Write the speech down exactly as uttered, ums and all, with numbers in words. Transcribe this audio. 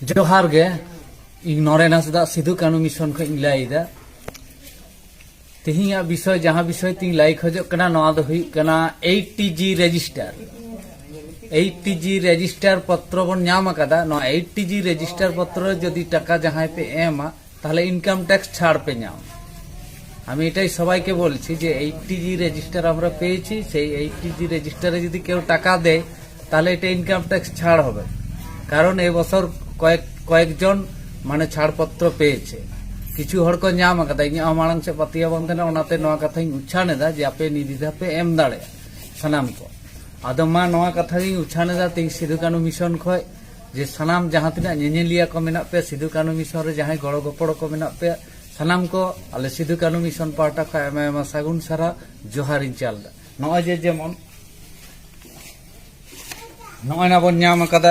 ᱡᱚᱦᱟᱨ ᱜᱮ᱾ ᱤᱧ ᱱᱚᱨᱮᱱ ᱦᱟᱸᱥᱫᱟ, ᱥᱤᱫᱩ ᱠᱟᱹᱱᱩ ᱢᱤᱥᱚᱱ ᱠᱷᱚᱱ ᱤᱧ ᱞᱟᱹᱭ ᱮᱫᱟ᱾ ᱛᱮᱦᱮᱧᱟᱜ ᱵᱤᱥᱚᱭ, ᱡᱟᱦᱟᱸ ᱵᱤᱥᱚᱭ ᱛᱤᱧ ᱞᱟᱹᱭ ᱠᱷᱚᱡᱚᱜ ᱠᱟᱱᱟ, ᱱᱚᱣᱟ ᱫᱚ ᱦᱩᱭᱩᱜ ᱠᱟᱱᱟ eight T G register. Eight T G register ᱯᱚᱛᱨᱚ ᱵᱚᱱ ᱧᱟᱢ ᱟᱠᱟᱫᱟ᱾ ᱱᱚᱣᱟ ᱮᱭᱤᱴ ᱴᱤ ᱡᱤ ᱨᱮᱡᱤᱥᱴᱟᱨ ᱯᱚᱛᱨᱚ ᱡᱩᱫᱤ ᱴᱟᱠᱟ ᱡᱟᱦᱟᱸᱭ ᱯᱮ ᱮᱢᱟ, ᱛᱟᱦᱞᱮ ᱤᱱᱠᱟᱢ ᱴᱮᱠᱥ ᱪᱷᱟᱲ ᱯᱮ ᱧᱟᱢᱟ᱾ আমি এটাই সবাইকে বলছি যে এইট টি জি রেজিস্টার আমরা পেয়েছি, সেই এইট টি জি রেজিস্টারে যদি কেউ টাকা দেয়, তাহলে এটা ইনকাম ট্যাক্স ছাড় হবে। কারণ এই বছর কয়েক কয়েকজন মানে ছাড়পত্র পেয়েছে, কিছু ᱦᱚᱲ ᱠᱚ ᱧᱟᱢ ᱟᱠᱟᱫᱟ᱾ ᱤᱧᱟᱹᱜ ᱦᱚᱸ ᱢᱟᱲᱟᱝ ᱥᱮᱫ ᱯᱟᱹᱛᱭᱟᱹᱣ ᱵᱟᱝ ᱛᱟᱦᱮᱸ ᱠᱟᱱᱟ, ᱚᱱᱟᱛᱮ ᱱᱚᱣᱟ ᱠᱟᱛᱷᱟᱧ ᱩᱪᱷᱟᱹᱱ ᱮᱫᱟ ᱡᱮ ᱟᱯᱮ ᱱᱤᱨᱫᱷᱤᱫᱷᱟ ᱯᱮ ᱮᱢ ᱫᱟᱲᱮᱭᱟᱜᱼᱟ ᱥᱟᱱᱟᱢ ᱠᱚ᱾ ᱟᱫᱚ ᱢᱟ, ᱱᱚᱣᱟ ᱠᱟᱛᱷᱟ ᱜᱤᱧ ᱩᱪᱷᱟᱹᱱ ᱮᱫᱟ ᱛᱮᱦᱮᱧ ᱥᱤᱫᱩ ᱠᱟᱹᱱᱩ ᱢᱤᱥᱚᱱ ᱠᱷᱚᱱ, ᱡᱮ ᱥᱟᱱᱟᱢ ᱡᱟᱦᱟᱸ ᱛᱤᱱᱟᱹᱜ ᱧᱮᱧᱮᱞᱤᱭᱟᱹ ᱠᱚ ᱢᱮᱱᱟᱜ ᱯᱮᱭᱟ, ᱥᱤᱫᱩ ᱠᱟᱹᱱᱩ ᱢᱤᱥᱚᱱ ᱨᱮ ᱡᱟᱦᱟᱸᱭ ᱜᱚᱲᱚ ᱜᱚᱯᱚᱲᱚ ᱠᱚ ᱢᱮᱱᱟᱜ ᱯᱮᱭᱟ, ᱥᱟᱱᱟᱢ ᱠᱚ ᱟᱞᱮ ᱥᱤᱫᱩ ᱠᱟᱹᱱᱩ ᱢᱤᱥᱚᱱ ᱯᱟᱦᱴᱟ ᱠᱷᱚᱱ ᱟᱭᱢᱟ ᱟᱭᱢᱟ ᱥᱟᱹᱜᱩᱱ ᱥᱟᱨᱦᱟᱣ, ᱡᱚᱦᱟᱨᱤᱧ ᱪᱟᱞ ᱮᱫᱟ᱾ ᱱᱚᱜᱼᱚᱭ ᱡᱮ ᱡᱮᱢᱚᱱ ᱱᱚᱜᱼᱚᱭ ᱱᱟ ᱵᱚᱱ ᱧᱟᱢ ᱟᱠᱟᱫᱟ